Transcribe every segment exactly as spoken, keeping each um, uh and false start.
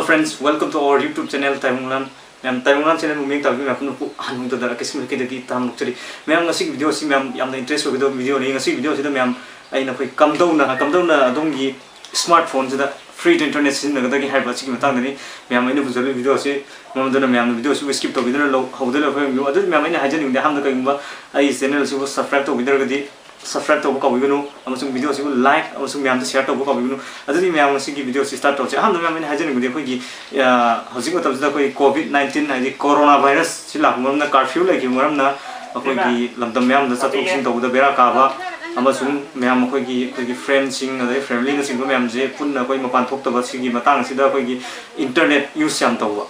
Friends, welcome to our YouTube channel, ꯇꯥꯏꯕꯪꯂꯥꯟ꯫ ꯃꯌꯥꯝ, ꯇꯥꯏꯕꯪꯂꯥꯟ channel ꯕꯨ ꯃꯤꯠꯌꯦꯡ ꯇꯥꯕꯤꯕ ꯃꯌꯥꯝ ꯄꯨꯝꯅꯃꯛꯄꯨ ꯑꯍꯥꯟꯕꯗ ꯀꯩꯁꯨꯝ ꯀꯩꯗꯒꯤ ꯇꯥꯍꯟꯅꯤꯡꯖꯔꯤ꯫ ꯃꯌꯥꯝ, ꯉꯁꯤꯒꯤ video ꯑꯁꯤ ꯃꯌꯥꯝ ꯌꯥꯝꯅ interest ꯑꯣꯏꯒꯗꯕ video ꯅꯤ꯫ ꯉꯁꯤꯒꯤ video ꯑꯁꯤꯗ ꯃꯌꯥꯝ ꯑꯩꯅ ꯑꯩꯈꯣꯏ ꯀꯝꯗꯧꯅ, ꯀꯝꯗꯧꯅ ꯑꯗꯣꯝꯒꯤ smartphone ꯁꯤꯗ free ꯗ internet ꯁꯤꯖꯤꯟꯅꯒꯗꯒꯦ ꯍꯥꯏꯕ ꯑꯁꯤꯒꯤ ꯃꯇꯥꯡꯗꯅꯤ ꯃꯌꯥꯝ ꯑꯩꯅ ꯄꯨꯖꯔꯤꯕ video ꯑꯁꯤ꯫ ꯃꯔꯝ ꯑꯗꯨꯅ ꯃꯌꯥꯝꯅ video ꯑꯁꯤꯕꯨ skip ꯇꯧꯕꯤꯗꯨꯅ ꯂꯧ-, ꯍꯧꯗ ꯂꯣꯏꯐꯥꯎ ꯌꯦꯡꯕꯤꯌꯨ꯫ ꯑꯗꯨꯗꯤ ꯃꯌꯥꯝ, ꯑꯩꯅ ꯍꯥꯏꯖꯅꯤꯡꯕꯗꯤ, ꯑꯍꯥꯟꯕꯗ ꯀꯔꯤꯒꯨꯝꯕ ꯑꯩꯒꯤ channel ꯑꯁꯤꯕꯨ subscribe ꯇꯧꯕꯤꯗ꯭ꯔꯒꯗꯤ, subscribe ꯇꯧꯕ ꯀꯥꯎꯕꯤꯒꯅꯨ, ꯑꯃꯁꯨꯡ video ꯑꯁꯤꯕꯨ like ꯑꯃꯁꯨꯡ ꯃꯌꯥꯝꯗ share ꯇꯧꯕ ꯀꯥꯎꯕꯤꯒꯅꯨ꯫ ꯑꯗꯨꯗꯤ ꯃꯌꯥꯝ, ꯉꯁꯤꯒꯤ video ꯑꯁꯤ start ꯇꯧꯔꯁꯤ꯫ ꯑꯍꯥꯟꯕꯗ ꯃꯌꯥꯝ, ꯑꯩꯅ ꯍꯥꯏꯖꯅꯤꯡꯕꯗꯤ, ꯑꯩꯈꯣꯏꯒꯤ, ꯑ, ꯍꯧꯖꯤꯛ ꯃꯇꯝꯁꯤꯗ ꯑꯩꯈꯣꯏꯒꯤ COVID nineteen, ꯍꯥꯏꯗꯤ corona virus ꯁꯤ ꯂꯥꯛꯄ ꯃꯔꯝꯅ, curfew ꯂꯩꯈꯤꯕ ꯃꯔꯝꯅ ꯑꯩꯈꯣꯏꯒꯤ ꯂꯝꯗꯝ ꯃꯌꯥꯝꯗ ꯆꯠꯊꯣꯛ ꯆꯠꯁꯤꯟ ꯇꯧꯕꯗ ꯕꯦꯔꯥ ꯀꯥꯕ, ꯑꯃꯁꯨꯡ ꯃꯌꯥꯝ ꯑꯩꯈꯣꯏꯒꯤ, ꯑꯩꯈꯣꯏꯒꯤ friend ꯁꯤꯡ, ꯑꯗꯩ family ꯅꯆꯤꯡꯕ ꯃꯌꯥꯝꯁꯦ ꯄꯨꯟꯅ ꯑꯩꯈꯣꯏ ꯃꯄꯥꯟ ꯊꯣꯛꯇꯕ ꯁꯤꯒꯤ ꯃꯇꯥꯡ ꯑꯁꯤꯗ ꯑꯩꯈꯣꯏꯒꯤ internet use ꯌꯥꯝ ꯇꯧꯕ,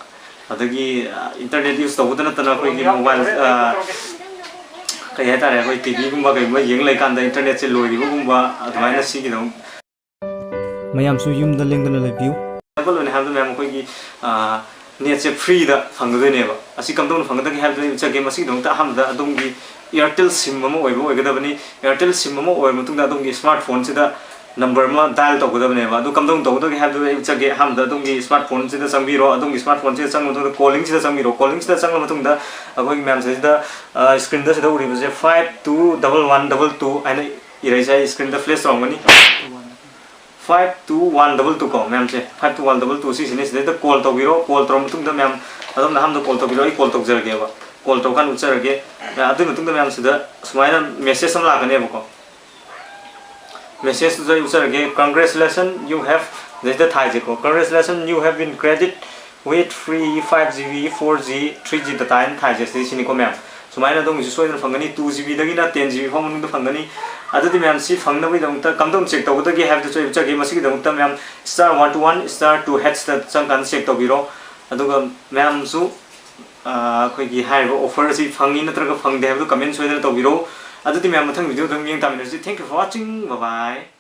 ꯑꯗꯒꯤ, ꯑ, internet use ꯇꯧꯕꯗ ꯅꯠꯇꯅ ꯑꯩꯈꯣꯏꯒꯤ mobile, ꯑ, ꯀꯩ ꯍꯥꯏꯇꯥꯔꯦ, ꯑꯩꯈꯣꯏ TV ꯒꯨꯝꯕ ꯀꯩꯒꯨꯝꯕ ꯌꯦꯡ ꯂꯩꯀꯥꯟꯗ internet ꯁꯦ ꯂꯣꯏꯈꯤꯕꯒꯨꯝꯕ, ꯑꯗꯨꯃꯥꯏꯅ ꯁꯤꯒꯤꯗꯃꯛ ꯃꯌꯥꯝꯁꯨ ꯌꯨꯝꯗ ꯂꯦꯡꯗꯅ ꯂꯩꯕꯤꯌꯨ꯫ Example ꯑꯣꯏꯅ ꯍꯥꯏꯔꯕꯗ ꯃꯌꯥꯝ, ꯑꯩꯈꯣꯏꯒꯤ, ꯑ, net ꯁꯦ free ꯗ ꯐꯪꯒꯗꯣꯏꯅꯦꯕ꯫ ꯑꯁꯤ ꯀꯝꯗꯧꯅ ꯐꯪꯒꯗꯒꯦ ꯍꯥꯏꯕꯗꯨ ꯑꯩ ꯎꯠꯆꯒꯦ꯫ ꯃꯁꯤꯒꯤꯗꯃꯛꯇ ꯑꯍꯥꯟꯕꯗ ꯑꯗꯣꯝꯒꯤ Airtel sim ꯑꯃ ꯑꯣꯏꯕ ꯑꯣꯏꯒꯗꯕꯅꯤ꯫ Airtel sim ꯑꯃ ꯑꯣꯏꯔꯕ ꯃꯇꯨꯡꯗ ꯑꯗꯣꯝꯒꯤ smartphone ꯁꯤꯗ number ꯑꯃ dial ꯇꯧꯒꯗꯕꯅꯦꯕ꯫ ꯑꯗꯨ ꯀꯝꯗꯧꯅ ꯇꯧꯒꯗꯒꯦ ꯍꯥꯏꯕꯗꯨ ꯑꯩ ꯎꯠꯆꯒꯦ꯫ ꯑꯍꯥꯟꯕꯗ ꯑꯗꯣꯝꯒꯤ smartphone ꯁꯤꯗ ꯆꯪꯕꯤꯔꯣ꯫ ꯑꯗꯣꯝꯒꯤ smartphone ꯁꯤꯗ ꯆꯪꯕ ꯃꯇꯨꯡꯗ calling ꯁꯤꯗ ꯆꯪꯕꯤꯔꯣ꯫ Calling ꯁꯤꯗ ꯆꯪꯉ ꯃꯇꯨꯡꯗ ꯑꯩꯈꯣꯏꯒꯤ ꯃꯌꯥꯝ ꯁꯤꯗ, ꯑ, screen ꯗ ꯁꯤꯗ ꯎꯔꯤꯕꯁꯦ five two double one double two ꯍꯥꯏꯅ ꯏꯔꯛꯏꯁꯦ ꯑꯩ screen ꯗ flash ꯇꯧꯔꯝꯒꯅꯤ꯫ Five two one double two ꯀꯣ, ꯃꯌꯥꯝꯁꯦ, five two one double two ꯁꯤꯁꯤꯅꯦ꯫ ꯁꯤꯗꯩꯗ call ꯇꯧꯕꯤꯔꯣ꯫ Call ꯇꯧꯔ ꯃꯇꯨꯡꯗ ꯃꯌꯥꯝ ꯑꯗꯣꯝꯅ ꯑꯍꯥꯟꯕꯗ call ꯇꯧꯕꯤꯔꯣ, ꯑꯩ call ꯇꯧꯖꯔꯒꯦꯕ꯫ Call ꯇꯧꯔꯀꯥꯟꯗ ꯎꯠꯆꯔꯒꯦ꯫ ꯑꯗꯨꯒꯤ ꯃꯇꯨꯡꯗ ꯃꯌꯥꯝ ꯁꯤꯗ ꯁꯨꯃꯥꯏꯅ message ꯑꯃ ꯂꯥꯛꯀꯅꯦꯕꯀꯣ꯫ Message ꯇꯨꯗ ꯑꯩ ꯎꯠꯆꯔꯒꯦ, "Congratulations, you have," ꯁꯤꯗꯩꯗ ꯊꯥꯏꯁꯦꯀꯣ, "Congratulations, you have been credit with free five G B, four G, three G data" ꯍꯥꯏꯅ ꯊꯥꯏꯁꯦ, ꯁꯤꯗꯩ ꯁꯤꯅꯤꯀꯣ ꯃꯌꯥꯝ꯫ ꯁꯨꯃꯥꯏꯅ ꯑꯗꯣꯝꯒꯤꯁꯨ ꯁꯣꯏꯗꯅ ꯐꯪꯒꯅꯤ, two G B ꯗꯒꯤꯅ ten G B ꯐꯥꯎ ꯃꯅꯨꯡꯗ ꯐꯪꯒꯅꯤ꯫ ꯑꯗꯨꯗꯤ ꯃꯌꯥꯝ, ꯁꯤ ꯐꯪꯅꯕꯒꯤꯗꯃꯛꯇ ꯀꯝꯗꯧꯅ check ꯇꯧꯒꯗꯒꯦ ꯍꯥꯏꯕꯗꯨꯁꯨ ꯑꯩ ꯎꯠꯆꯒꯦ꯫ ꯃꯁꯤꯒꯤꯗꯃꯛꯇ ꯃꯌꯥꯝ star one two one star two hash ꯇ ꯆꯪꯀꯥꯟꯗ check ꯇꯧꯕꯤꯔꯣ꯫ ꯑꯗꯨꯒ ꯃꯌꯥꯝꯁꯨ, ꯑ, ꯑꯩꯈꯣꯏꯒꯤ ꯍꯥꯏꯔꯤꯕ offer ꯑꯁꯤ ꯐꯪꯉꯤ ꯅꯠꯇ꯭ꯔꯒ ꯐꯪꯗꯦ ꯍꯥꯏꯕꯗꯨ comment ꯁꯣꯏꯗꯅ ꯇꯧꯕꯤꯔꯣ꯫ ꯑꯗꯨꯗꯤ ꯃꯌꯥꯝ, ꯃꯊꯪ video ꯗ ꯑꯃꯨꯛ ꯌꯦꯡ ꯇꯥꯃꯤꯟꯅꯔꯁꯤ꯫ Thank you for watching. Bye bye.